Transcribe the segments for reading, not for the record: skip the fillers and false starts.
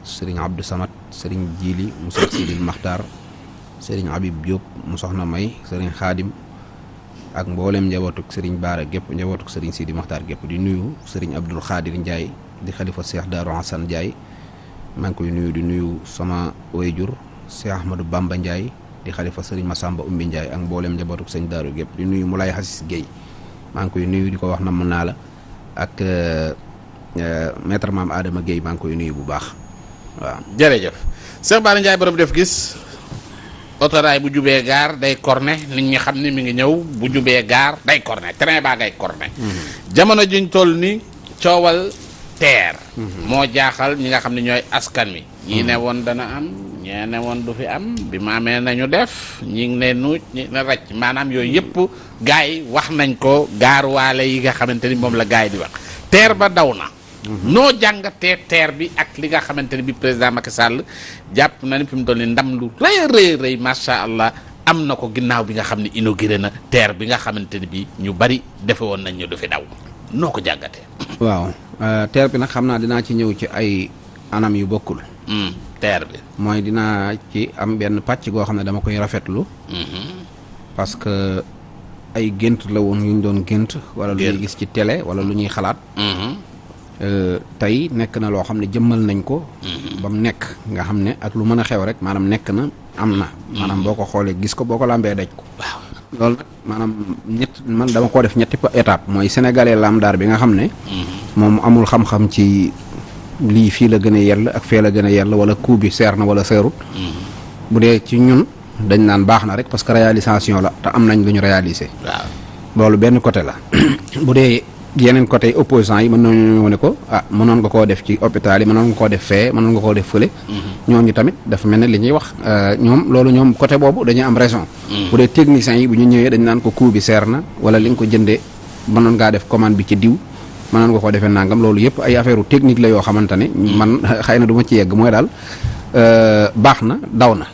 sëriñ Abdou Samad sëriñ Jili mu Seex Sidil Maxtaar sëriñ Habib Diop mu soxna May sëriñ Xaadim ak mboolem njabootuk sëriñ Baara gépp njabootuk sëriñ Sidi Maxtaar gépp di nuyu sëriñ Abdul Xaadir Ndiaye di xalifa Seex Daaru Hasan Ndiaye maa ngi koy nuyu di nuyu sama wayjur Seex Ahmadou Bamba Ndiaye di xalifa sëriñ Masamba Umbi Ndiaye ak mboolem njabootuk sëñ Daaru gépp di nuyu Moulay Hassis Guèye maa ngi koy nuyu di ko wax namm naa la ak maître maam Adama Guèye maa ngi koy nuyu bu baax waaw. jërëjëf Cheikh Bara Ndiaye borom def gis otoraay bu jubee gaar day corné nit ñi xam ni mi ngi ñëw bu jubee gaar day corné train baa ngay corné. jamono juñ toll ni coowal teer. moo jaaxal ñi nga xam ne ñooy askan wi. ñii ne woon dana am ñee ne woon du fi am bi ma amee nañu def ñi ngi ne nuuj ñi ne racc maanaam yooyu yëpp gars yi wax nañ ko gaaruwaale yi nga xamante ni moom la gars yi di wax teer ba daw na. noo jàngatee teer bi ak li nga xamante ni bi président Macky Sall jàpp na ni fi mu toll ni ndam lu rëy macha allah am na ko ginnaaw bi nga xam ne inauguré na teer bi nga xamante ni bi ñu bari defe woon nañ ñu du fi daw noo ko jàngatee. waaw teer bi nag xam naa dinaa ci ñëw ci ay anam yu bokkul. teer bi mooy dinaa ci am benn pàcc goo xam ne dama koy rafetlu. parce que ay gént la woon yu ñu doon gént. wala lu ñuy gis ci télé wala lu ñuy xalaat. tey nekk na loo xam ne jëmmal nañ ko. ba mu nekk nga xam ne ak lu mën a xew rek maanaam nekk na am na. maanaam boo ko xoolee gis ko boo ko lambee daj ko. waaw loolu nag maanaam man dama koo def ñetti étape mooy sénégalais lamdaar bi nga xam ne. moom amul xam-xam ci lii fii la gën a yell ak fee la gën a yell wala coût bi seer na wala seerut. bu dee ci ñun dañ naan baax na rek parce que réalisation la te am nañ lu ñu réaliser. waaw loolu benn côté la bu dee. yeneen côté opposants yi mën nañu ne ko mënoon nga koo def ci hôpital yi mënoon nga koo def fee mënoon nga koo def fële. ñooñu tamit dafa mel ne li ñuy wax ñoom côté boobu dañuy am raison. bu dee techniciens yi bu ñu ñëwee dañ naan ko coût bi seer na wala li nga ko jëndee mënoon ngaa def commande bi ci diw mënoon nga koo defee nangam loolu yëpp ay affaire technique la yoo xamante ne. man xëy na du ma ci yegg mooy daal baax na daw na.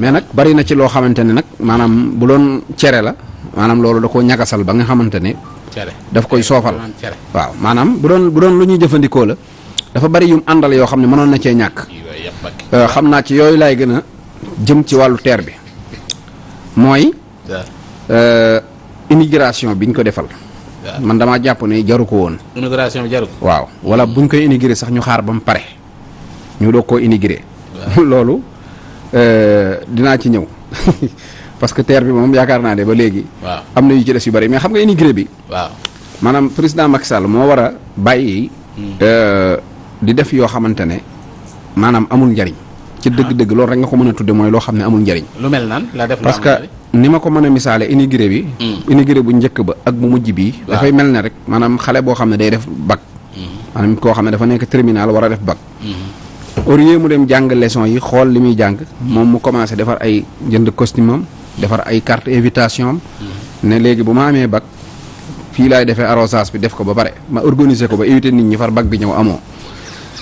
mais nag bari na ci loo xamante ne nag maanaam bu doon cere la maanaam loolu da koo ñagasal ba nga xamante ne. daf koy soofal waaw maanaam bu doon lu ñuy jëfandikoo la dafa bari yum àndal yoo xam ne mënoon na cee ñàkk. xam naa ci yooyu laay gën a jëm ci wàllu teer bi mooy immigration biñ ko defal. man damaa jàpp ne jaru ko woon. immigration bi jaru ko. waaw wala buñ koy immigré sax ñu xaar ba mu pare ñu doog koo immigré. loolu dinaa ci ñëw. parce que terre bi moom yaakaar naa ne ba léegi. waaw am na yu ci des yu bari mais xam nga immigré bi. waaw maanaam président Macky Sall moo war a bàyyi. di def yoo xamante ne maanaam amul njariñ. ci dëgg-dëgg loolu rek nga ko mën a tudde mooy loo xam ne amul njariñ. lu mel nan la def parce que ni ma ko mën a misaale immigré bi. immigré bu njëkk ba ak bu mujj bii. dafay mel ne rek maanaam xale boo xam ne day def bac. maanaam koo xam ne dafa nekk terminal war a def bac. au lieu mu dem jàng leçon yi xool li muy jàng. moom mu commencé defar ay jënd costume am defar ay carte invitation am. ne léegi bu ma amee bac fii laay defee arrosage bi def ko ba pare ma organiser ko ba éviter nit ñi far bac bi ñëw amoo.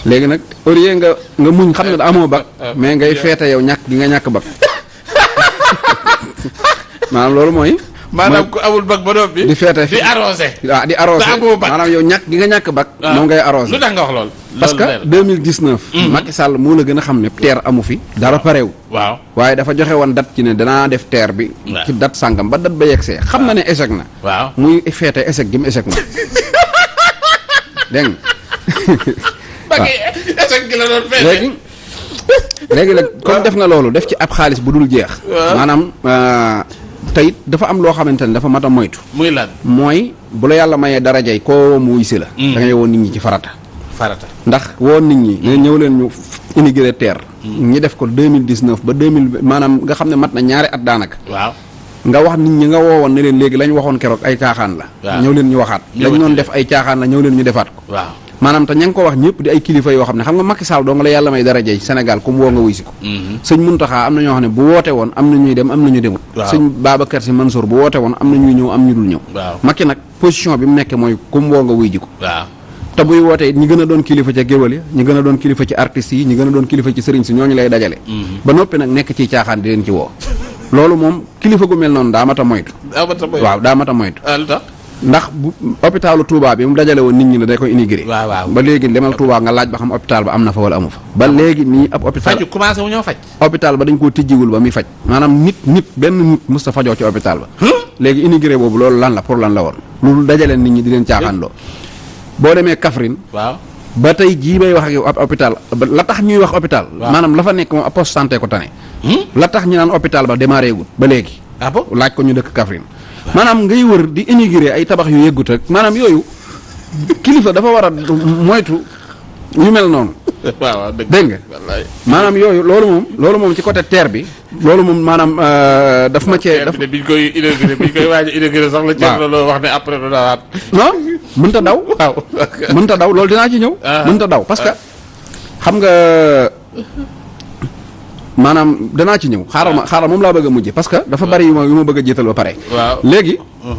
léegi nag au lieu nga muñ xam ne amoo bac mais ngay feete yow ñàkk gi nga ñàkk bac maanaam loolu mooy. maanaam ku amul bac ba noppi di feete di arrosé. waaw di arrosé maanaam yow ñàkk gi nga ñàkk bac. moom ngay arrosé lu tax nga wax lool. parce que 2019. Macky Sall moo la gën a xam ne teer amu fi. dara pareew. waaw waaye dafa joxe woon date ci ne danaa def teer bi. ci date sàngam ba date ba yegsee xam na ne échec na. waaw muy feete échec gi mu échec na dégg nga. échec gi la doon feete. léegi nag comme def nga loolu def ci ab xaalis bu dul jeex. maanaam tey dafa am loo xamante ne dafa mat a moytu. muy lan mooy bu la yàlla mayee darajay koo mu wuy si la. da ngay woo nit ñi ci farata. ndax woo nit ñi ne ñëw leen ñu immigré terre. ñi def ko 2019 ba 2000 maanaam nga xam ne mat na ñaari at daanaka. waaw nga wax nit ñi nga woowoon ne leen léegi lañ waxoon keroog ay caaxaan la. ñëw leen ñu waxaat. lañ doon def ay caaxaan la ñëw leen ñu defaat ko. waaw maanaam te ña nga ko wax ñëpp di ay kilifa yoo xam ne xam nga Macky Sall doo nga la yàlla may darajey Sénégal comme woo nga wuy si ko. sëñ Mountakha am na ñoo xam ne bu woote woon am na ñuy dem am na ñu demut. sëñ Babacar Sy Mansour bu woote woon am na ñuy ñëw am ñu dul ñëw. Macky nag position bi mu nekkee mooy comme woo nga wuy ji ko. te buy wootee ñi gën a doon kilifa ca géwal ya ñi gën a doon kilifa ci artistes yi ñi gën a doon kilifa ci sëriñ si ñooñu lay dajale. ba noppi nag nekk ciy caaxaan di leen ci woo. loolu moom kilifa gu mel noonu daa mat a moytu. waaw daa mat a moytu. ndax bu hôpitalu Touba bi mu dajale woon nit ñi ne day koy inauguré. waaw ba léegi demal Touba nga laaj ba xam hôpital ba am na fa wala amu fa. ba léegi nii ab hôpital faju commencé wu ñoo faj. hôpital ba dañ koo tijjiwul ba muy faj maanaam nit benn nit mës ta fajoo ci hôpital ba. léegi inauguré boobu loolu lan la pour lan la woon. loolu dajale nit ñi di leen caaxaandoo. boo demee Kaffrine. waaw ba tey jii may wax ak yow ab hôpital la tax ñuy wax hôpital. maanaam la fa nekk moom ab poste santé ko tane. la tax ñu naan hôpital ba démarré gul ba léegi. ah bon laaj ko ñu dëkk Kaffrine. maanaam ngay wër di inauguré ay tabax yu yëggut ak maanaam yooyu kilifa dafa war a moytu yu mel noonu. waaw dégg nga maanaam yooyu loolu moom ci côté terre bi. loolu moom maanaam daf ma cee. daf biñ koy waaj a inauguré sax la. waaw loo wax ne après du dawaat. non mënta daw. waaw mënta daw loolu dinaa ci ñëw. mënta daw parce que xam nga. maanaam danaa ci ñëw xaaral moom laa bëgg a mujje parce que dafa bari yu ma bëgg a jiital ba pare. waaw léegi.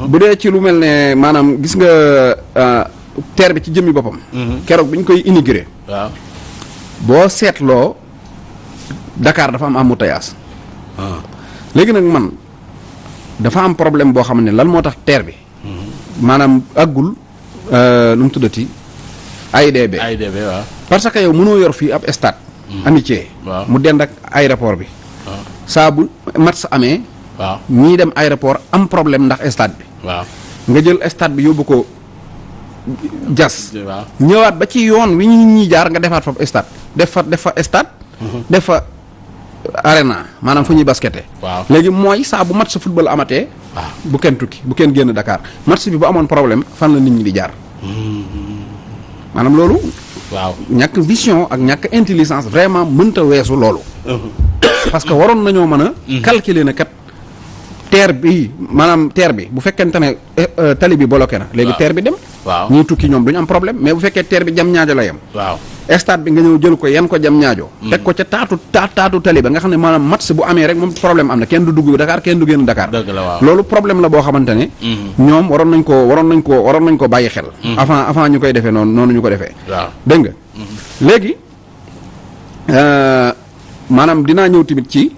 bu dee ci lu mel ne maanaam gis nga terre bi ci jëmmi boppam. keroog bi ñu koy inauguré. waaw boo seetloo Dakar dafa am embouteillage. léegi nag man dafa am problème boo xam ne lan moo tax terre bi. maanaam àggul nu mu tuddati AIBD. AIBD waaw. parce que yow mënoo yor fii ab stade. amitié. waaw mu dend ak aéroport bi. waaw saa bu match amee. waaw ñii dem aéroport am problème ndax stade bi. waaw nga jël stade bi yóbbu ko jas. waaw ñëwaat ba ci yoon wi ñu ñi jaar nga defaat fa stade def fa stade. def fa arena maanaam fu ñuy baskette. waaw léegi mooy saa bu match football amatee. waaw bu kenn tukki bu kenn génn Dakar match bi bu amoon problème fan la nit ñi di jaar. maanaam loolu. waaw ñàkk vision ak ñàkk intelligence vraiment mënta weesu loolu. parce que waroon nañoo mën a. calculer na kat terre bi maanaam terre bi bu fekkente ne tali bi bloqué na. léegi terre bi dem. waaw ñuy tukki ñoom duñu am problème mais bu fekkee terre bi jam ñaajo la yem. waaw stade bi nga ñëw jël ko yan ko jam ñaajo. teg ko ca taatu tali ba nga xam ne maanaam match bu amee rek moom problème am na kenn du dugg Dakar kenn du génn Dakar. dëgg la waaw loolu problème la boo xamante ne. ñoom waroon nañ ko bàyyi xel. avant ñu koy defee noonu ñu ko defee. waaw dégg nga. léegi maanaam dinaa ñëw tamit ci.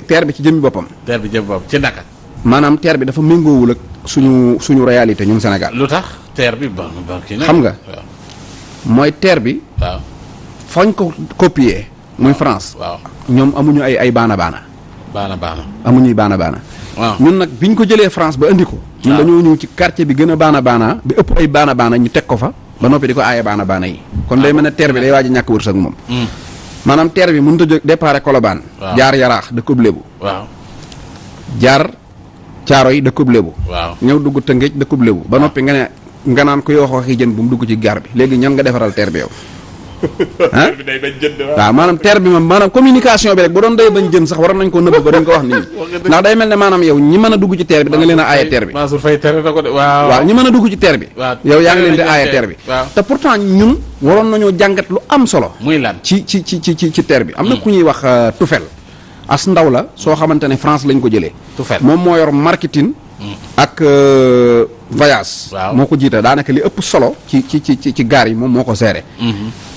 terre bi ci jëmmi boppam. terre bi jëmmi boppam ci naka. maanaam terre bi dafa méngoowul ak suñu réalité ñun Sénégal. lu tax terre bi ba kii xam nga. mooy terre bi. waaw fañ ko copier. muy France. waaw ñoom amuñu ay baana. amuñuy baana. waaw ñun nag biñ ko jëlee France ba indi ko. ñun dañoo ñëw ci quartier bi gën a baana bi ëpp ay baana ñu teg ko fa. ba noppi di ko aaye baana yi. kon day mel ne terre bi day waaj a ñàkk wërsëg moom. maanaam terre bi mënut a jóg départ Colobane. waaw jaar Yaraax dëkkub Lébu. waaw jaar Caaroy dëkkub Lébu. waaw ñëw dugg Tëngéej dëkkub Lébu. ba noppi nga naan kuy waxi jën bu mu dugg ci gaar bi léegi ñan nga defaral terre bi yow. ah terre bi day bañ jënd waaw maanaam terre bi moom maanaam communication bi rek bu doon day bañ jën sax waroon nañ ko nëbb ba dañ ko wax nit ñi ndax day mel ne maanaam yow ñi mën a dugg ci terre bi da nga leen a aaye terre bi. Mansour Faye tere na ko de waaw ñi mën a dugg ci terre bi. waaw yow yaa ngi leen di aaye terre bi. waaw te pourtant ñun waroon nañoo jàngat lu am solo. muy lan ci terre bi. am na ku ñuy wax Toufel as ndaw la soo xamante ne France lañ ko jëlee. Toufel moom moo yor marketing. ak voyage. waaw moo ko jiite daanaka li ëpp solo ci gaar yi moom moo ko géré.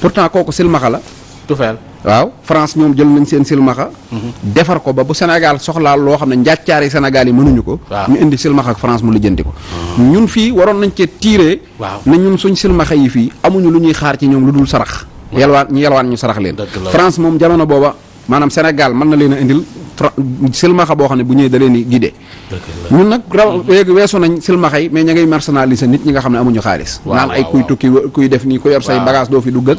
pourtant kooku silmaxa la. Toufel waaw France ñoom jël nañ seen silmaxa. defar ko ba bu Sénégal soxlaa loo xam ne njàccaari Sénégal yi mënuñu ko. ñu indi silmaxa ak France mu lijjanti ko. ñun fii waroon nañ cee tiiree. waaw ne ñun suñ silmaxa yi fii amuñu lu ñuy xaar ci ñoom lu dul sarax. yalwaan ñu sarax leen. France moom jamono booba maanaam Sénégal mën na leen a indil silmaxa boo xam ne bu ñëwee da leen di guidé. ñun nag léegi weesu nañ silmaxa yi mais ña ngay personnaliser nit ñi nga xam ne amuñu xaalis. naan ay kuy tukki kuy def nii ku yor say bagage doo fi dugg ak.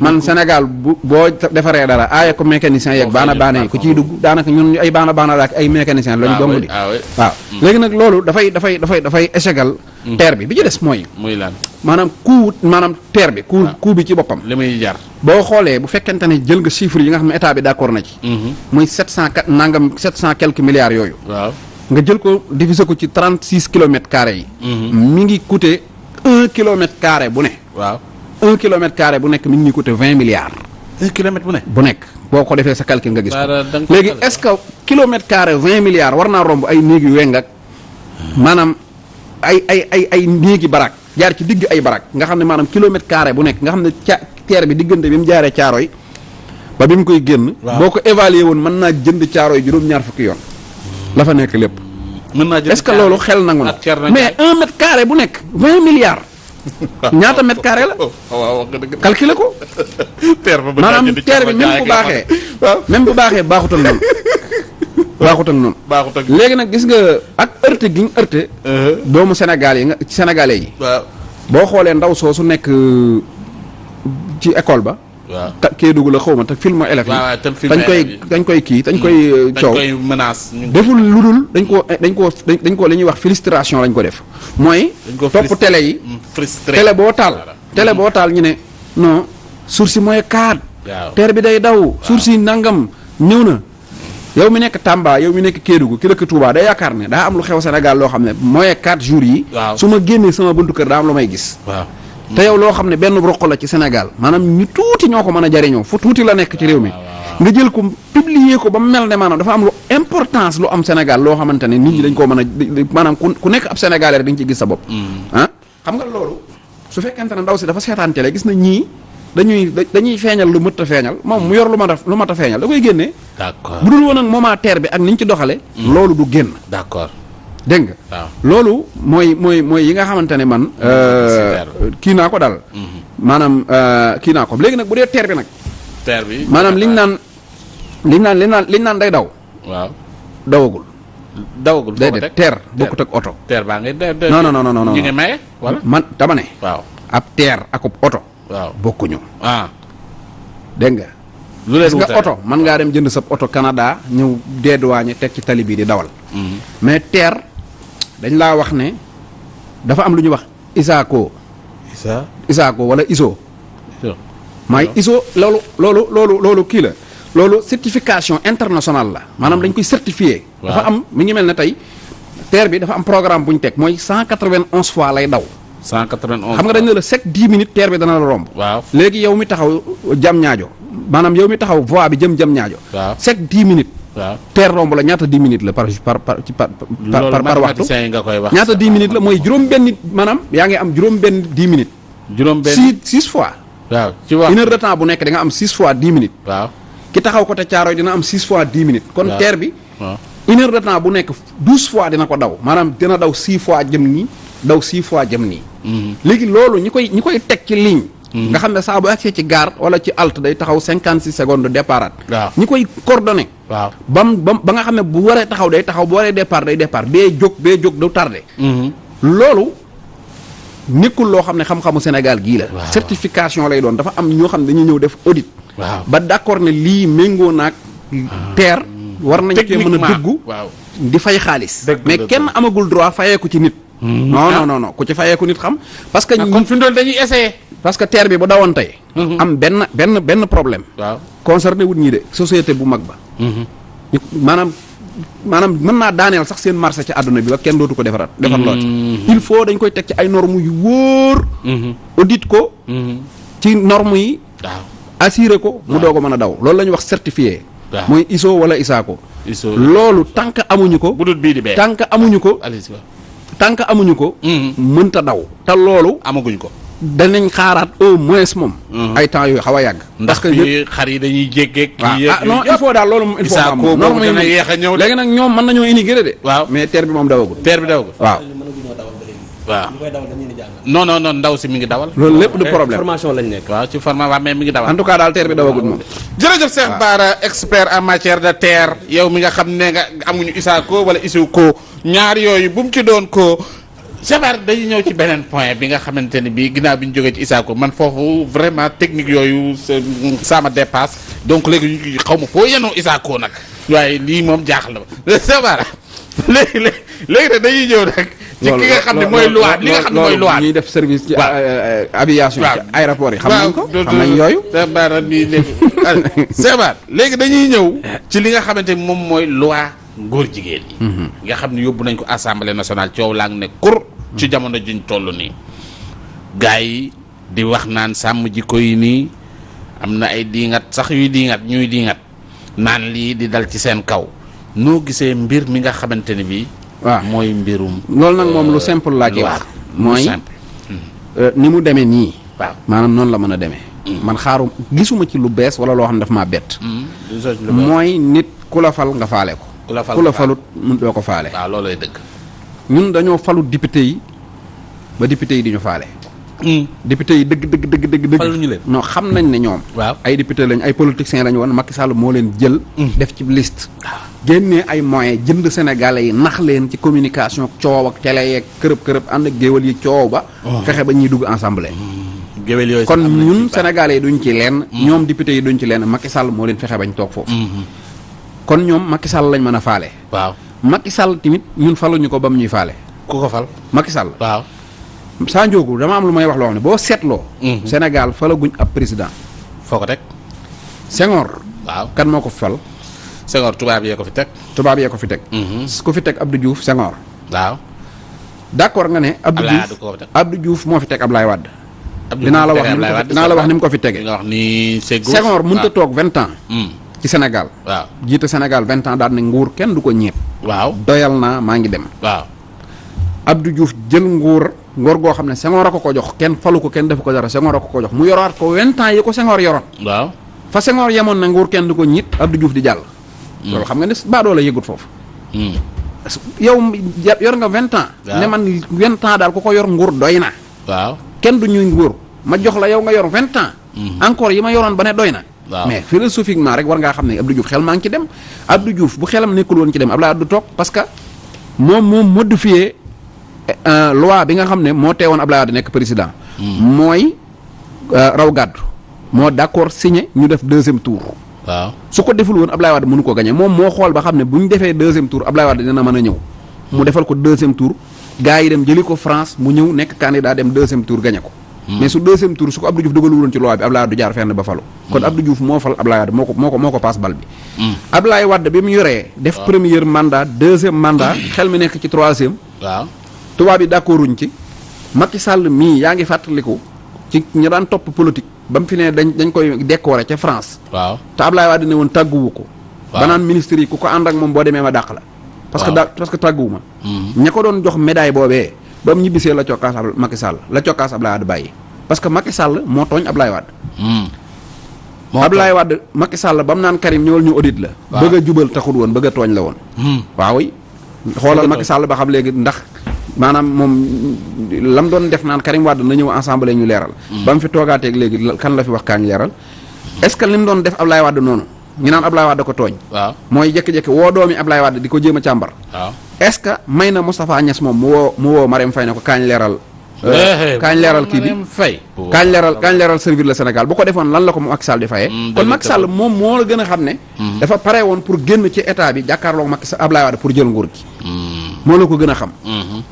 man Sénégal boo defaree dara aaye ko mécanicien yeeg baana yi ku ciy dugg daanaka ñun ay baana la ak ay mécanicien lañu dong di waaw léegi nag loolu dafay échegal terre bi ci des mooy muy lan maanaam maanaam terre bi coût bi ci boppam li muy jar boo xoolee bu fekkente ne jël nga chiffres yi nga xam ne état bi d'accord na ci muy 700 quelques milliards yooyu waaw nga jël ko diviser ko ci 36 kilomètres carrés yi mi ngi coûter 1 kilomètre carré bu ne waaw 1 kilomètre carré bu nekk mi ngi coûter 20 milliards 1 kilomètre bu nekk boo ko defee sa calcul nga gis ko léegi est-ce que kilomètre carré 20 milliards war naa romb ay néeg yu weng ak maanaam ay néegi barak jaar ci digg ay barak nga xam ne maanaam kilomètre carré bu nekk nga xam ne terre bi diggante bi mu jaaree Caaroy ba bi mu koy génn boo ko évaluer woon mën naa jënd Caaroy juróom-ñaar fukki yoon la fa nekk lépp mën naa jënd est-ce que loolu xel nangu na mais 1 mètre carré bu nekk 20 milliards. ñaata mètre carré la. waaw wax nga dëgg. calculer ko. maanaam terre bi même bu baaxee. même bu baaxee baaxut ak noonu. baaxut ak noonu. baaxut ak léegi nag gis nga ak heurté gi ñu heurté. doomu Sénégal yi nga sénégalais yi. waaw boo xoolee ndaw soosu nekk ci école ba. waaw Kédougou la xaw ma te film élèves yi. dañ koy kii dañ koy coow. dañ koy menace. deful lu dul dañ ko li ñuy wax frustration lañ ko def. mooy topp télé yi. télé boo taal ñu ne non source mooy 4. waaw terre bi day daw. source yi nangam ñëw na. yow mi nekk Tamba yow mi nekk Kédougou ki dëkk Touba day yaakaar ne daa am lu xew Sénégal loo xam ne mooy 4 jours yi. su ma génnee sama buntu kër daa am lu may gis. waaw te yow loo xam ne benn roq la ci Sénégal maanaam ñu tuuti ñoo ko mën a jariñoo fu tuuti la nekk ci réew mi. nga jël ko publier ko ba mu mel ne maanaam dafa am lu importance lu am Sénégal loo xamante ne nit ñi dañ koo mën a maanaam ku nekk ab Sénégalais rek dañ ci gis sa bopp. ah xam nga loolu su fekkente ne ndaw si dafa seetaan télé gis na ñii dañuy feeñal lu mët a feeñal moom mu yor lu mat a feeñal da koy génnee. d'accord bu dul woon ak moment terre bi ak ni ñu ci doxale loolu du génn. d'accord. dégg nga. waaw loolu mooy yi nga xamante ne man. kii naa ko daal. maanaam kii naa ko léegi nag bu dee terre bi nag. terre bi maanaam liñ naan day daw. waaw dawagul. dawagul foo ko teg déedéet terre bokkut ak oto. terre baa ngay non ñu ngi maye wala. man dama ne. waaw ab terre ak oto. waaw bokkuñu. dégg nga. lu leen nga oto mën ngaa dem jënd sa oto Canada ñëw dédouané teg ci tali bii di dawal. mais terre dañ laa wax ne dafa am lu ñuy wax ISACO wala ISO. maay ISO loolu kii la. loolu certification internationale la maanaam dañ koy certifié. dafa am mi ngi mel ne tey terre bi dafa am programme bu ñu teg mooy 191 fois lay daw. 191 xam nga dañ ne la chaque 10 minutes terre bi dana la romb. waaw léegi yow mi taxaw jam ñaajo maanaam yow mi taxaw voie bi jëm ñaajo. waaw chaque 10 minutes. waaw terre romb la ñaata 10 minutes la par waxtu. nga koy wax. ñaata 10 minutes la mooy juróom-benn maanaam yaa ngi am juróom-benn 10 minutes. juróom-benn 6 fois. waaw ci wax 1 heure de temps bu nekk da nga am 6 fois 10 minutes. waaw ki taxaw côté Thiaroye dina am 6 fois 10 minutes. kon terre bi. waaw 1 heure de temps bu nekk 12 fois dina ko daw maanaam dina daw 6 fois jëm nii daw 6 fois jëm nii. léegi loolu ñi koy teg ci ligne. nga xam ne saa bu agsee ci gare wala ci halte day taxaw 56 secondes départ. waaw ñi koy coordonné. waaw ba nga xam ne bu waree taxaw day taxaw bu waree départ day départ bee jóg du tardé. loolu nekkul loo xam ne xam-xamu Sénégal gii la. certification lay doon dafa am ñoo xam ne dañuy ñëw def audit. ba d'accord ne lii méngoo naag. terre war nañ cee mën a dugg. di fay xaalis. mais kenn amagul droit fayeeku ci nit. non ku ci fayeeku nit xam. parce que kon fi mu doon dañuy essayer. parce que terre bi bu dawoon tey. am benn problème. waaw concerné wut ñii de société bu mag ba. maanaam mën naa daaneel sax seen marché ci àdduna bi ba kenn dootu ko defar loo ci. il faut dañ koy teg ci ay normes yu wóor. audit ko. ci normes yi. waaw assuré ko mu doog a mën a daw loolu la ñuy wax certifié. waaw mooy ISO wala ISACO. loolu tant que amuñu ko. bu dul bii di bee tant que amuñu ko. tant que amuñu ko. mënta daw te loolu. amaguñ ko. danañ xaaraat au moins moom. ay temps yooyu xaw a yàgg. parce que xar yi dañuy jéggeeg. non il faut daal loolu moom il faut am norme yi dana yéex a ñëw léegi nag ñoom mën nañoo intégré de. waaw mais terre bi moom dawagul. terre bi dawagul. waaw. waaw non ndaw si mi ngi dawal. loolu lépp du problème formation lañ nekk. waaw ci formation waaw mais mi ngi dawal. en tout cas daal terre bi dawagul moom. jërëjëf Cheikh Bara expert en matière de terre yow mi nga xam ne nga amuñu ISACO wala ISOCO ñaar yooyu bu mu ci doon ko. Cheikh Bara dañuy ñëw ci beneen point bi nga xamante ne bii ginnaaw bi ñu jógee ci ISACO man foofu vraiment technique yooyu ça me dépasse donc léegi xaw ma foo yenoo ISACO nag waaye lii moom jaaxal na ma Cheikh Bara léegi nag dañuy ñëw nag. ci ki nga xam ne mooy loi li nga xam ne mooy loi ñuy def service ci aviation ci aéroport yi xam nañ ko xam nañ yooyu. Cheikh Bara bii léegi Cheikh Bara léegi dañuy ñëw ci li nga xamante ni moom mooy loi góor jigéen yi nga xam ne yóbbu nañ ko assemblée nationale coow laa ngi ne kur ci jamono juñ toll nii gars yi di wax naan sàmm jikko yi nii am na ay diingat sax ñuy diingat naan lii di dal ci seen kaw noo gisee mbir mi nga xamante ne bii waaw mooy mbirum loolu nag moom lu simple laa ci wax mooy ni mu demee nii waaw maanaam noonu la mën a demee man gisuma ci lu bees wala loo xam ne daf maa bett mooy nit ku la fal nga faale ko ku la falut mun doo ko faale. waaw loolay dëgg. ñun dañoo falut député yi ba député yi di ñu faale. député yi dëgg. faluñu leen. non xam nañ ne ñoom. waaw ay député lañ ay politiciens lañu woon Macky Sall moo leen jël. def ci liste. génnee ay moyens jënd Sénégalais yi nax leen ci communication coow ak télé yeeg kërëb ànd ak géwal yi coow ba. fexe ba ñuy dugg ensemble. géwél yooyu kon ñun Sénégalais yi duñ ci lenn. ñoom député yi duñ ci lenn Macky Sall moo leen fexe bañ toog foofu. kon ñoom Macky Sall lañ mën a faale. waaw Macky Sall tamit ñun faluñu ko ba mu ñuy faale. ku ko fal. Macky Sall. waaw. Sa Ndiogou dama am lu may wax loo xam ne boo seetloo. Sénégal falaguñ ab président. foo ko teg. Senghor. waaw kan moo ko fal. Senghor tubaab yee ko fi teg. tubaab yee ko fi teg. ku fi teg Abdou Diouf Senghor. waaw. d'accord nga ne. Abdou Diouf moo fi teg Ablaye Wade. dinaa la wax ni mu ko fi tege. nga wax ni Senghor mënut a toog 20 ans. ci Sénégal. waaw jiite Sénégal 20 ans daal ne nguur kenn du ko ñeeb. waaw doyal naa maa ngi dem. waaw. Abdou Diouf jël nguur goo xam ne Senghor a ko jox kenn falu ko kenn defu ko dara Senghor a ko jox mu yoraat ko 20 ans yi ko Senghor yoroon. waaw fa Senghor yemoon na nguur kenn du ko ñit Abdou Diouf di jàll. loolu xam nga ne baadoo la yëgut foofu. yow yor nga 20 ans. ne man 20 ans daal ku ko yor nguur doy na. waaw kenn du ñuy nguur ma jox la yow nga yor 20 ans. encore yi ma yoroon ba ne doy na. mais philosophiquement rek war ngaa xam ne Abdou Diouf xel maa ngi ci dem. Abdou Diouf bu xelam nekkul woon ci dem Abdoulaye du toog parce que moom modifié loi bi nga xam ne moo teewoon Abdoulaye Wade nekk président. mooy raw gàddu moo d'accord signé ñu def 2e tour. waaw su ko deful woon Abdoulaye Wade mënu ko gagné moom moo xool ba xam ne bu ñu defee 2e tour Abdoulaye Wade dina mën a ñëw. mu defal ko 2e tour gars yi dem jëli ko France mu ñëw nekk candidat dem 2e tour gagné ko. mais su 2e tour su ko Abdou Diouf dugalu woon ci loi bi Abdoulaye Wade du jaar fenn ba falu. kon Abdou Diouf moo fal Abdoulaye Wade moo ko paas bal bi. Abdoulaye Wade bi mu yoree. def premier mandat 2e mandat xel mi nekk ci 3e. waaw tubaab yi d'accorduñ ci. Macky Sall mii yaa ngi fàttaliku ci ñu daan topp politique ba mu fi ne dañ koy décorer ca France. waaw te Abdoulaye Wade ne woon tàgguwu ko. ba naan ministre yi ku ko ànd ak moom boo demee ma dàq la. parce que tàgguwu ma. ña ko doon jox médaille boobee. ba mu ñibbisee la cokkaas Macky Sall la cokkaas Abdoulaye Wade bàyyi parce que Macky Sall moo tooñ Abdoulaye Wade. Abdoulaye Wade Macky Sall ba mu naan Karim ñëwal ñu audit la. bëgg a jubal taxul woon bëgg a tooñ la woon. waaw xoolal Macky Sall ba xam léegi ndax maanaam moom lam doon def naan Karim Wade na ñëw ensemble ñu leeral. ba mu fi toogaateeg léegi kan la fi wax kaañ leeral. est-ce que li mu doon def Abdoulaye Wade noonu ñu naan Abdoulaye Wade ko tooñ. waaw mooy jékki-jékki woo doomi Abdoulaye Wade di ko jéem a càmbar. waaw est-ce que may na Moustapha Niass moom mu woo Marème Faye ne ko kaañ leeral. kaañ leeral kii bi kaañ leeral servir le Sénégal bu ko defoon lan la ko Macky Sall di fayee. kon Macky Sall moom moo la gën a xam ne. dafa pare woon pour génn ci état bi jàkkaarloog Macky Sall Abdoulaye Wade pour jël nguur gi. moo la ko gën a xam.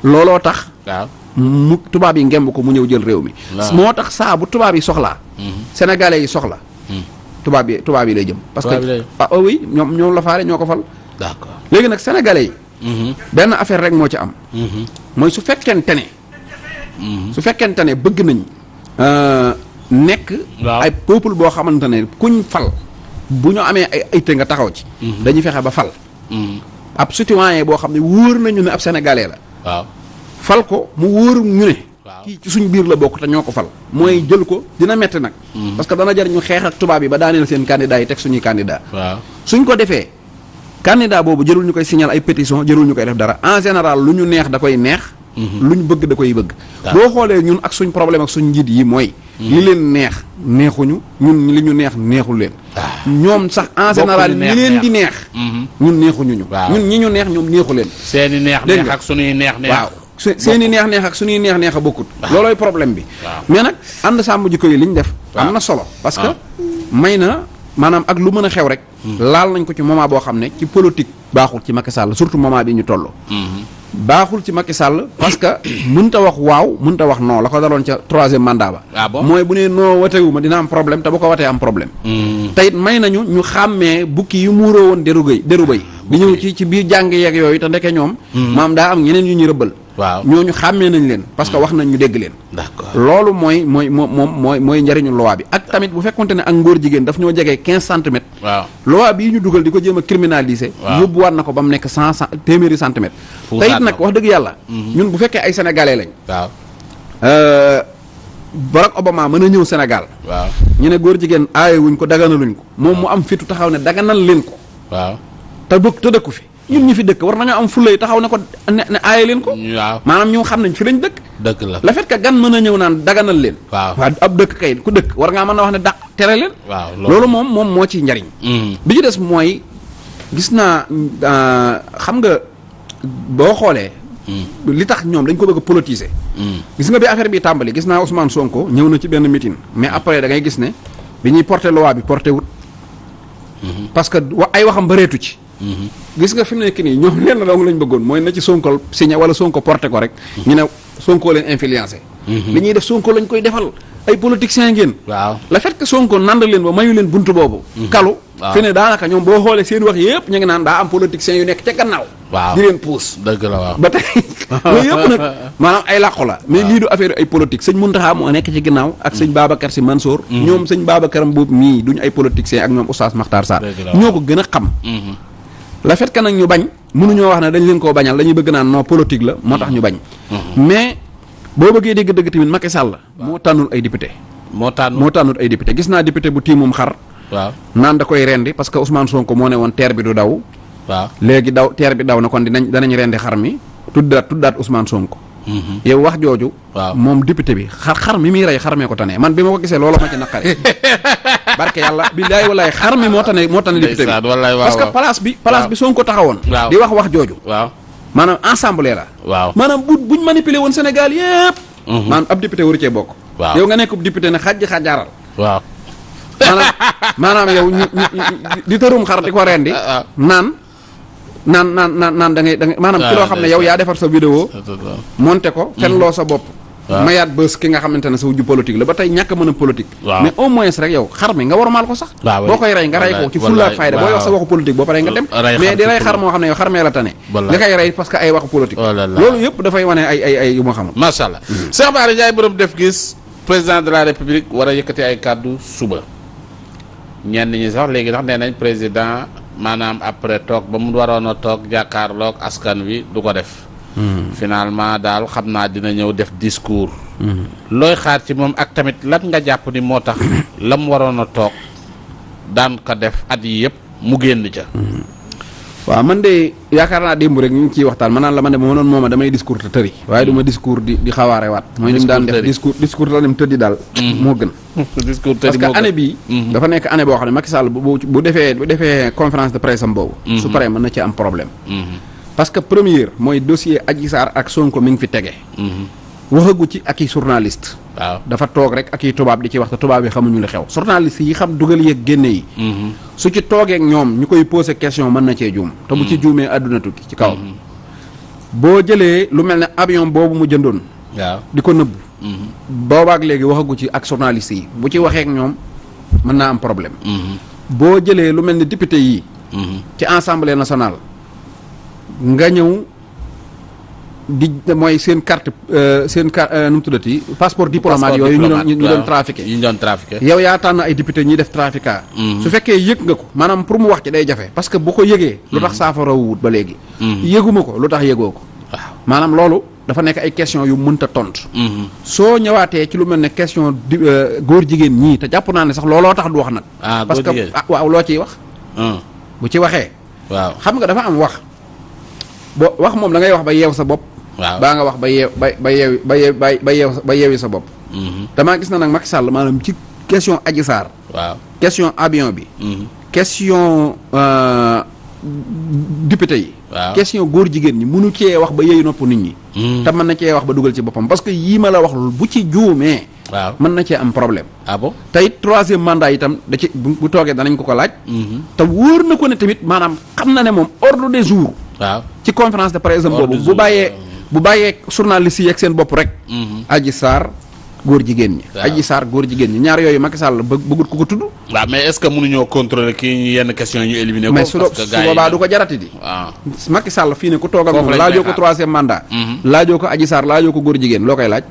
looloo tax. waaw mu tubaab yi ngemb ko mu ñëw jël réew mi. moo tax saa bu tubaab yi soxlaa. sénégalais yi soxla. tubaab yi lay jëm. parce que oui ñoom la faale ñoo ko fal. d'accord léegi nag sénégalais yi. benn affaire rek moo ci am. mooy su fekkente ne bëgg nañ. nekk. ay peuple boo xamante ne kuñ fal. bu ñu amee ay ayte nga taxaw ci. dañuy fexe ba fal. ab citoyen boo xam ne wóor nañu ne ab sénégalais la. waaw fal ko mu wóor ñu ne. kii ci suñ biir la bokk te ñoo ko fal. mooy jël ko dina metti nag. parce que dana jar ñu xeex ak tubaab yi ba daaneel seen candidat yi teg suñuy candidat. waaw suñ ko defee. candidat boobu jërul ñu koy signaler ay pétition jërul ñu koy def dara en général lu ñu neex da koy neex. lu ñu bëgg da koy bëgg. boo xoolee ñun ak suñ problème ak suñ njiit yi mooy. li leen neex neexuñu ñun li ñu neex neexul leen. ñoom sax en général ñi leen di neex. ñun neexuñu ñu. ñun ñi ñu neex ñoom neexu leen. seeni neex ak suñuy neex. waaw seeni neex ak suñuy neex a bokkut. loolooy problème bi. mais nag ànd sàmm jikko yi li ñu def. am na solo parce que may na maanaam ak lu mën a xew rek. laal nañ ko ci moment boo xam ne ci politique baaxul ci Macky Sall surtout moment bi ñu toll. baaxul ci Macky Sall parce que mënta wax waaw mënta wax non la ko daloon ca 3e mandat ba. mooy bu nee non watewu ma dina am problème te bu ko watee am problème. te it may nañu ñu xàmmee bukki yu muuroo woon deru bëy di ñëw ci biir jàng yeeg yooyu te ndeke ñoom. maam daa am ñeneen yu ñu rëbbal. waaw ñooñu xàmmee nañ leen parce que wax nañ ñu dégg leen. d'accord loolu mooy njariñu loi bi ak tamit bu fekkonte ne ak ngóor jigéen daf ñoo jegee 15 centimètres. waaw loi bii ñu dugal di ko jéem a criminaliser. yóbbuwaat na ko ba mu nekk 100 téeméeri centimètres. te it nag wax dëgg yàlla. ñun bu fekkee ay sénégalais lañ. waaw. Barack Obama mën a ñëw Sénégal. waaw ñu ne góor jigéen aaye wuñ ko daganaluñ ko. moom mu am fitu taxaw ne daganal leen ko. waaw te dëkku fi. ñun ñi fi dëkk war nañoo am fulay taxaw ne ko ne aaye leen ko. waaw maanaam ñu xam nañ fi lañ dëkk. dëgg la le fait que gan mën a ñëw naan daganal leen. waaw ab dëkk kay ku dëkk war ngaa mën a wax ne dàq tere leen. waaw loolu moom moo ci njariñ. bi ci des mooy gis naa xam nga boo xoolee. li tax ñoom dañ ko bëgg a politiser. gis nga bi affaire bi tàmbali gis naa Ousmane Sonko ñëw na ci benn meeting mais après da ngay gis ne bi ñuy porter loi bi porter wut. parce que ay waxam bëreetu ci. gis nga fi mu nekk nii ñoom lenn dong lañ bëggoon mooy na ci Sonko signé wala Sonko porter ko rek. ñu ne Sonko leen influencé. li ñuy def Sonko lañ koy defal ay politiciens ngeen. waaw le fait que Sonko nand leen ba mayu leen buntu boobu. kalu fi ne daanaka ñoom boo xoolee seen wax yëpp ñu ngi naan daa am politiciens yu nekk ca gannaaw. waaw di leen puus. dëgg la waaw ba tey loolu yëpp nag maanaam ay làqu la. mais lii du affaire ay politique sëñ Mountakha moo nekk ci ginnaaw. ak sëñ Babacar Sy Mansour. ñoom sëñ Babacar Mboup mii duñu ay politiciens ak ñoom Oustaz Makhtar Sarr. ñoo ko gën a xam. le fait que nag ñu bañ mënuñoo wax ne dañ leen koo bañal dañuy bëgg naan non politique la moo tax ñu bañ. mais boo bëggee dégg dëgg tamit Macky Sall moo tànnul ay député. moo tànnul ay député gis naa député bu tiimum xar. waaw naan da koy rendi parce que Ousmane Sonko moo ne woon teer bi du daw. waaw léegi teer bi daw na kon danañ rendi xar mi tuddaat Ousmane Sonko. yow wax jooju. waaw moom député bi xar mi muy rey xar mee ko tane man bi ma ko gisee loolu ma ci naqare. barke yàlla billaay wallaay xar mi moo tane député bi parce que place bi Sonko taxawoon. di wax jooju. waaw maanaam ensemble la. waaw maanaam buñ manipuler woon Sénégal yépp. maanaam ab député waru cee bokk. waaw yow nga nekk député ne xajaaral. waaw maanaam yow ñu di tërum xar di ko rendi naan da ngay maanaam ci loo xam ne yow yaa defar sa vidéo monté ko fen loo sa bopp mayaat bës ki nga xamante ne sa wujju politique la ba tey ñàkk mën a politique mais au moins rek yow xar mi nga warmaal ko sax boo koy rey nga rey ko ci fulla ak fayda booy wax sa waxu politique boo paree nga dem mais di rey xar moo xam ne yow xar mee la tane nga koy rey parce que ay waxu politique loolu yëpp dafay wane ay yu ma xamul macha allah Cheikh Bara Ndiaye borom def gis président de la république war a yëkkati ay kàddu suba ñenn ñi sax léegi ndax nee nañ président maanaam après toog ba mu waroon a toog jàkkaarloog askan wi du ko def. finalement daal xam naa dina ñëw def discours. looy xaar ci moom ak tamit lan nga jàpp ni moo tax la mu waroon a toog daan ko def at yi yëpp mu génn ca. waaw man de yaakaar naa démb rek ñu ngi ciy waxtaan man naan la man de ma noon mooma damay discours te tëri waaye du ma discours di xawaare waat mooy ni mu daan def discours la dem tëddi daal moo gën discours parce tëddi que année bii dafa nekk année boo xam ne Macky Sall bu defee conférence de presse am boobu su paree mën na ci am problème parce que première mooy dossier Adji Sarr ak Sonko mi ngi fi tege waxagu ci ak i journaliste waaw dafa toog rek ak i tubaab di ci wax te tubaab yi xamuñu li xew journaliste yi xam dugal yeeg génne yi su ci toogeek ñoom ñu koy poser question mën na cee juum te bu ci juumee àdduna tukki ci kaw boo jëlee lu mel ne avion boobu mu jëndoon waaw di ko nëbb boobaak léegi waxagu ci ak journaliste yi bu ci waxeek ñoom mën naa am problème boo jëlee lu mel ne député yi ci assemblée nationale nga ñëw di mooy seen carte nu mu tuddati passeport diplomate yooyu ñu doon trafiqué yow yaa tànn ay député ñuy def trafiquat su fekkee yëg nga ko maanaam pour mu wax ci day jafe parce que bu ko yëgee lu tax saafara wut ba léegi yëguma ko lu tax yëgoo ko waaw maanaam loolu dafa nekk ay question yu mënta tontu soo ñëwaatee ci lu mel ne question góor jigéen ñii te jàpp naa ne sax looloo tax du wax nag parce que waaw loo ciy wax bu ci waxee waaw xam nga dafa am wax wax moom da ngay wax ba yeew sa bopp waaw baa nga wax ba yeewi sa bopp damaa gis na nag Macky Sall maanaam ci question Adji Sarr waaw question avion bi question député yi waaw question góor jigéen ñi mënu cee wax ba yeeyu nopp nit ñi te mën na cee wax ba dugal ci boppam parce que yii ma la wax bu ci juumee waaw mën na cee am problème ah bon te it troisième mandat itam da ci bu toogee danañ ko laaj te wóor na ko ne tamit maanaam xam na ne moom ordre des jours waaw ci conférence de presse boobu bu bàyyee journaliste yi ak seen bopp rek Adji Sarr góor jigéen ñi Adji Sarr góor jigéen ñi ñaar yooyu Macky Sall bëggut ku ko tudd waaw mais est-ce que mënuñoo contrôler kii yenn question ñu éliminer ko mais su boobaa du ko jarati di waaw Macky Sall fii ne ku toog ak moom laajoo ko troisième mandat laajoo ko Adji Sarr laajoo ko góor jigéen loo koy laaj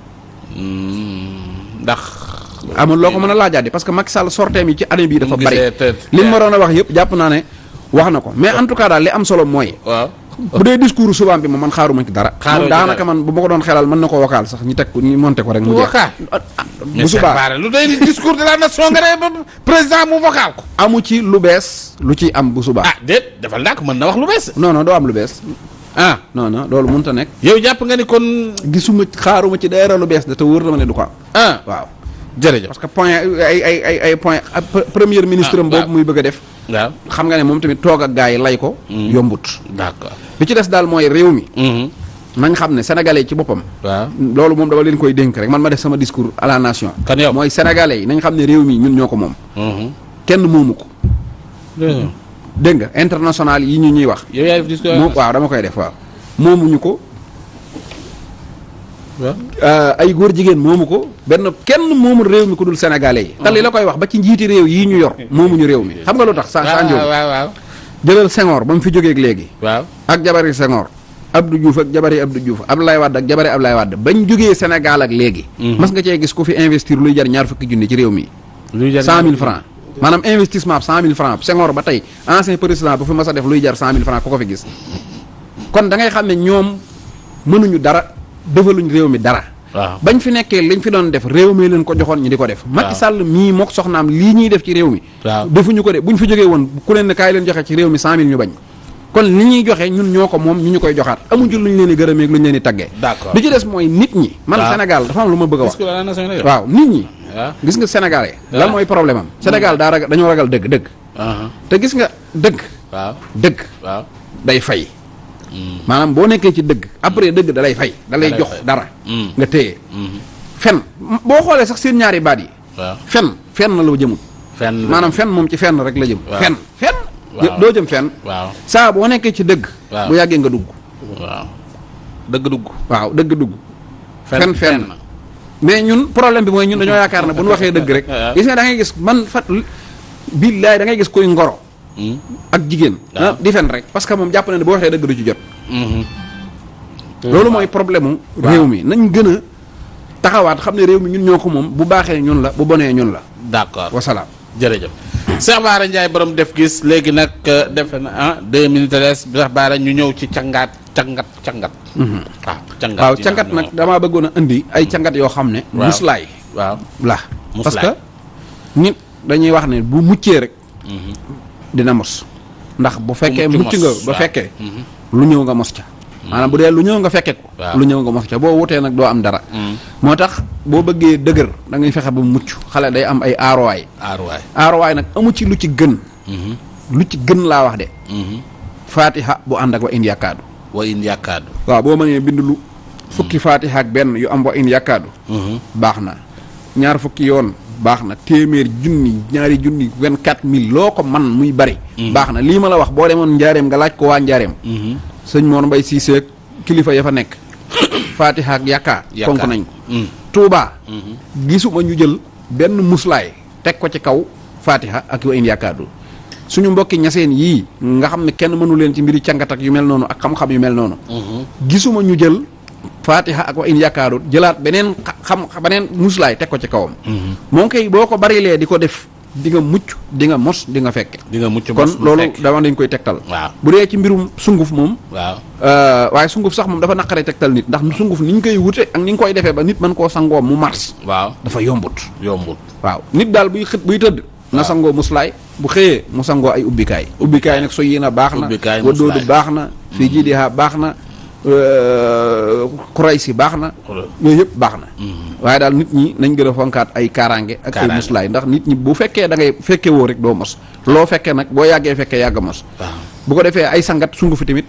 ndax amul loo ko mën a laajaat di parce que Macky Sall sorteem yi ci année bii dafa bari li mu waroon a wax yëpp jàpp naa ne wax na ko mais en tout cas daal li am solo mooy waaw bu dee discours subaam bi moom man xaaruma ci dara. moom daanaka man bu ma ko doon xelal mën na ko vocal sax ñu teg ko ñu monté ko rek. mu jeex bu subaa lu day discours de la nation nga ne président mu vocal ko. amu ci lu bees lu ciy am bu subaa. déet defal ndànk mën na wax lu bees. non doo am lu bees. non loolu mënut a nekk. yow jàpp nga ni kon. gisuma xaaruma ci dara lu bees da te wóor na ma ne du ko am. waaw. jërëjëf parce que point ay point premier ministre am boobu muy bëgg a def. waaw xam nga ne moom tamit toog ak gars yi lay ko. yombut. d'accord li ci des daal mooy réew mi. nañ xam ne sénégalais ci boppam. waaw loolu moom dama leen koy dénk rek man ma def sama discours à la nation. kan yow mooy sénégalais yi nañ xam ne réew mi ñun ñoo ko moom. kenn moomu ko. dégg nga international yi ñuy wax. yow yaa def discours moom waaw dama koy def waaw. moomuñu ko. ay góor jigéen moomu ko kenn moomul réew mi ku dul sénégalais yi. te li la koy wax ba ci njiiti réew yii ñu yor moomuñu réew mi xam nga lu tax. saa njóob waaw jëlal Senghor ba mu fi jógeeg léegi. waaw ak jabari Senghor. Abdou Diouf ak jabari Abdou Diouf Abdoulaye Wade ak jabari Abdoulaye Wade bañ jógee Sénégal ak léegi. mas nga cee gis ku fi investir luy jar 20 junni ci réew mi. luy jar 100 000 francs maanaam investissement 100 000 francs Senghor ba tey ancien président bu fi mas a def luy jar 100 000 francs ku ko fi gis. kon da ngay xam ne ñoom mënuñu dara defaluñ réew mi dara. waaw bañ fi nekkee liñ fi doon def réew mi leen ko joxoon ñu di ko def. Macky Sall mii mook soxnaam lii ñuy def ci réew mi. defuñu ko de buñ fi jógee woon ku leen ne kaay leen joxe ci réew mi 100 000 ñu bañ. kon li ñuy joxe ñun ñoo ko moom ñu koy joxaat amuñu luñ leen di gërëmee ak luñ leen di taggee. d'accord li ci des mooy nit ñi. man Sénégal dafa am lu ma bëgg a wax. waaw nit ñi. gis nga Sénégalais. lan mooy problème am. Sénégal dañoo ragal dëgg. te gis nga dëgg. dëgg. day fay. maanaam boo nekkee ci dëgg après dëgg da lay fay da lay jox dara. nga téye. fen boo xoolee sax seen ñaari baat yi. fen na la jëmul. maanaam fen moom ci fenn rek la jëm. fen doo jëm fenn. saa boo nekkee ci dëgg. bu yàggee nga dugg. dëgg dugg. waaw dëgg dugg. fen mais ñun problème bi mooy ñun dañoo yaakaar ne bu ñu waxee dëgg rek. gis nga da ngay gis man billaay da ngay gis koy ngoro. ak jigéen. di fen rek parce que moom jàpp na ne boo waxee dëgg du ci jot. loolu mooy problème mu réew mi nañ gën a taxawaat xam ne réew mi ñun ñoo ko moom bu baaxee ñun la bu bonee ñun la. d'accord wasalaam. jërëjëf Cheikh Bara Ndiaye borom def gis léegi nag defe na 2 minutes des Cheikh Bara ñu ñëw ci cangat. waaw cangat nag damaa bëggoon a indi ay cangat yoo xam ne. muslaay. la parce que nit dañuy wax ne bu muccee rek. dina mos. ndax bu fekkee mucc nga ba fekkee. lu ñëw nga mos ca. maanaam bu dee lu ñëw nga fekke ko. lu ñëw nga mos ca boo wutee nag doo am dara. moo tax boo bëggee dëgër da ngay fexe ba mucc xale day am ay aarowaay. aarowaay nag amu ci lu ci gën. lu ci gën laa wax de. Fatiha bu ànd ak wa in yàkkaadu. waaw boo mënee bind lu. fukki Fatiha ak benn yu am wa in yàkkaadu. baax na ñaar fukki yoon. baax na téeméer junni ñaari junni 24 000 loo ko man muy bari. baax na lii ma la wax boo demoon njaareem nga laaj ko waa njaareem. sëñ Mor Mbay Siise kilifa ya fa nekk. Fatiha ak yàkkaa fonk nañ ko. Touba. gisuma ñu jël benn muslaay teg ko ci kaw Fatiha ak wa in yàkkaadu suñu mbokki ñaseen yii nga xam ne kenn mënu leen ci mbiri cangat ak yu mel noonu ak xam-xam yu mel noonu. gisuma ñu jël. Fatiha ak wa in yàkkaadu jëlaat beneen beneen muslaay teg ko ci kawam. moom kay boo ko barilee di ko def di nga mucc di nga mos di nga fekke. di nga mucc kon loolu dama dañ koy tegtal. bu dee ci mbirum sunguf moom. waaye sunguf sax moom dafa naqaree tegtal nit ndax sunguf ni ñu koy wute ak ni nga koy defee ba nit mën koo sangoo mu mars. dafa yombut. waaw nit daal buy tëdd. na sangoo muslaay bu xëyee mu sangoo ay ubbikaay. ubbikaay nag so yi na baax na. wadoodu baax na. fii jiidiha baax na. kuray si baax na. yooyu yëpp baax na. waaye daal nit ñi nañ gën a fonkaat ay kaaraange ak ay muslaay ndax nit ñi bu fekkee da ngay fekke woo rek doo mos. loo fekkee nag boo yàggee fekkee yàgg mos. bu ko defee ay sangat sungu fi tamit.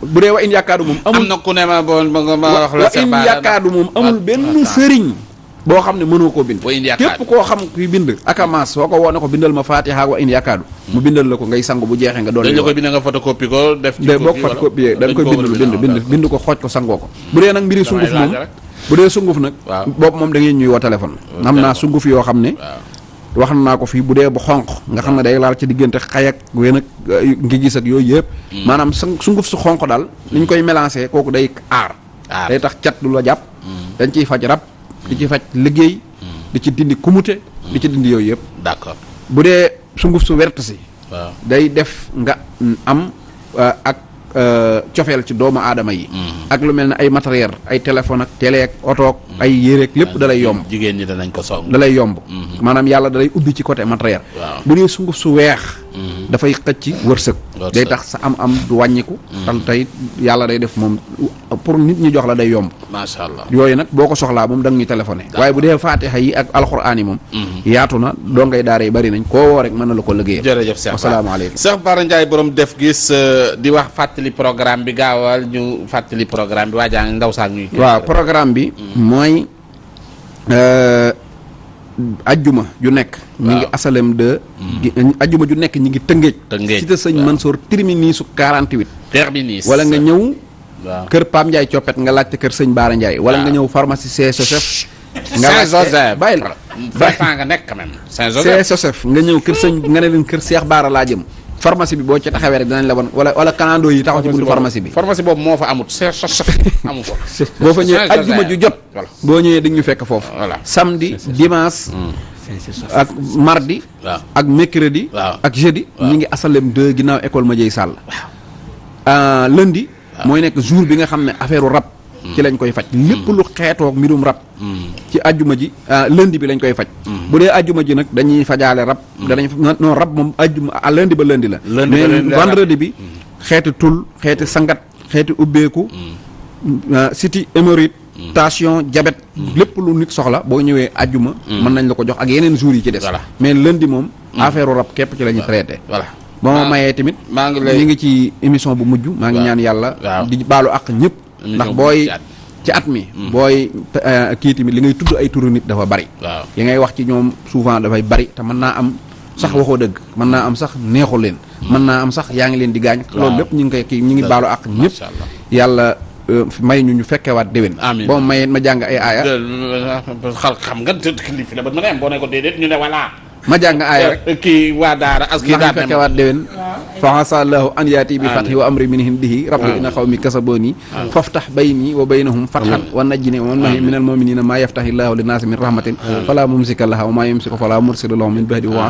bu dee wa in yàkkaadu moom. amul am na ku ne ma wax la wa in yàkkaadu moom amul benn sëriñ. boo xam ne mënoo koo bind. képp koo xam kuy bind akamas soo ko woo ne ko bindal ma Fatiha wa in yàkkaadu mu bindal la ko ngay sangu bu jeexee nga doon. dañ la koy bind nga photocopie ko def ci boo ko photocopie dañ koy bind ko xooj ko sangoo ko. bu dee nag mbiri sunguf moom bu dee sunguf nag. boobu moom da ngeen ñuy woo téléphone. am naa sunguf yoo xam ne. wax naa ko fii bu dee bu xonq nga xam ne day laal ci diggante xay ak wén ak ngi gis ak yooyu yëpp. maanaam sunguf su xonq daal ni ñu koy mélangé kooku day aar. day tax cat du la jàpp. dañ ciy faj rab di ci faj liggéey. di ci dindi kumute. di ci dindi yooyu yëpp. d'accord bu dee sunguf su wert si. day def nga am ak cofeel ci doomu aadama yi. ak lu mel ne ay matériel ay téléphone ak télé ak oto ak ay yére ak lépp dalay yomb. jigéen ñi danañ ko song. dalay yomb. maanaam yàlla dalay ubbi ci côté matériel. bu dee sunguf su weex. dafay xëcc wërsëg. day tax sa am du wàññiku. tal tey yàlla day def moom pour nit ñi jox la day yomb. macha allah yooyu nag boo ko soxlaa moom da nga ñu téléphoné. waaye bu dee faatiha yi ak alxuraan yi moom. yaatu na doo ngay daara yi bari nañ koo woo rek mën na la ko liggéeyal. jërëjëf Cheikh Bara asalaamaaleykum. Cheikh Bara Ndiaye borom def gis di wax fàttali programme bi gaawal ñu fàttali programme bi waajaa ndaw saa ñuy. waaw programme bi. mooy ajjuma ju nekk. ñi ngi asalem de. ajjuma ju nekk ñi ngi tëngéej. cité sëñ Mansour terminus su 48. terminus wala nga ñëw. waaw kër Pam Ndiaye coppet nga laajte kër sëñ Bara Ndiaye. wala nga ñëw pharmacie CSF. nga laajte bàyyi la. nga nekk quand même. CSF nga ñëw kër sëñ nga ne leen kër Cheikh Bara laa jëm. pharmacie bi boo ci taxawee rek dinañ la wan wala kanando yi taxaw ci buntu pharmacie bi. pharmacie boobu moo fa amut CSF amu fa. boo fa ñëwee ajjuma ju jot. boo ñëwee di ñu fekk foofu. voilà samedi dimanche. ak mardi. ak mercredi. ak jeudi. ñi ngi asalem 2 ginnaaw école Madiaye Sall. lundi. mooy nekk jour bi nga xam ne affaire rab. ci lañ koy faj lépp lu xeetoog mbirum rab. ci ajjuma ji lundi bi lañ koy faj. bu dee ajjuma ji nag dañuy fajaale rab. danañ non rab moom ajjuma lundi ba lundi la. mais vendredi bi. xeeti tul xeeti sangat xeeti ubbeeku. siti hémorroïde. tension diabète. lépp lu nit soxla boo ñëwee ajjuma. mën nañ la ko jox ak yeneen jours yi ci des. mais lundi moom. affaire rab képp ci la ñuy traité. voilà ba ma mayee tamit. ñu ngi ci émission bu mujj. maa ngi ñaan yàlla. di baalu ak ñëpp. ndax booy ci at mi. booy kii tamit li ngay tudd ay turu nit dafa bari. li ngay wax ci ñoom souvent dafay bari te mën naa am sax waxoo dëgg. mën naa am sax neexu leen. mën naa am sax yaa ngi leen di gaañ. loolu lépp ñu ngi koy kii ñu ngi baalu ak ñëpp. yàlla may ñu fekkewaat déwén. amiin boo mayee ma jàng ay aaya. xam nga kilifa la ba mën a am boo ne ko déedéet ñu ne voilà. ma jàng aaya rek kii waa daara as kii daara fekkewaat déwén fa asallahu an yaati bi fathi wa amri min hindihi rabbi inna qawmi kasaboni faftax bayni wa baynahum fathan wa najjini wa man minal mu'minina ma yaftahi llahu linnaasi min rahmatin fala mumsika laha wa ma yumsiku fala mursila lahu min ba'di wa